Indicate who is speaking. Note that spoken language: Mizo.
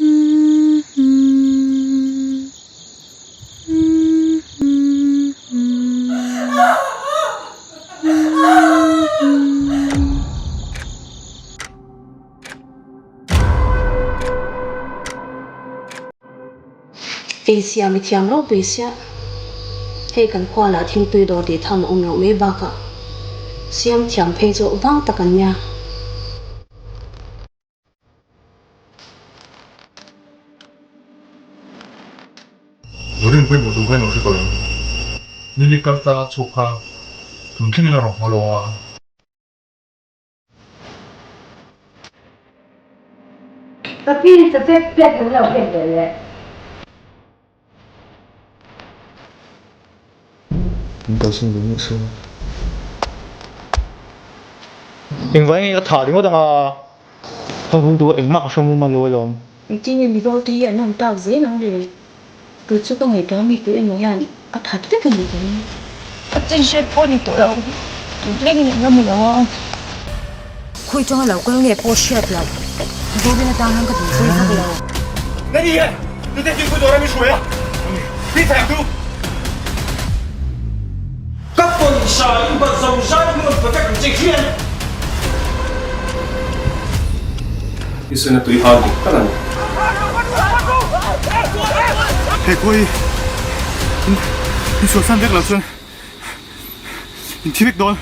Speaker 1: Ei siam i thiam ropui sia, hei kan khua lah thingtui dawr tih tham a awm loh mai bakah siam thiam phei chu vang tak an nia.
Speaker 2: Zorin pawimawh tur khan i lo hre tawh em? Nili kal ta chhuak kha tun thlengin a rawn haw lo a.
Speaker 3: Ka pi café pek an lo pek ve le.
Speaker 4: Min kalsan ve miah suh.
Speaker 5: Engvai nge ka thah ringawt anga ka hung tur engmah ka hre mumal lo alawm.
Speaker 6: Engtin nge Mizo te hi an awm tak zel ang le? Kei chu ka ngaihtuah mi tu emaw hian a that vek a ni ka ring.
Speaker 7: A chin hriat pawh ni tawh lo, tun thlengin an la mu lo a.
Speaker 8: Khawi tanga lo kal nge pawh hriat loh, Robin atang hian ka duh pui vak lo.
Speaker 9: Nani e, tute thingpui dawr a mi hruai a, mi theng tu.
Speaker 10: Ka pawisa in bat zo zai hmun pe vek ang che hian.
Speaker 11: Thisen a tui hal dik tak a ni.
Speaker 9: He khua hi in sualsan vek lo chuan in thi vek dawn.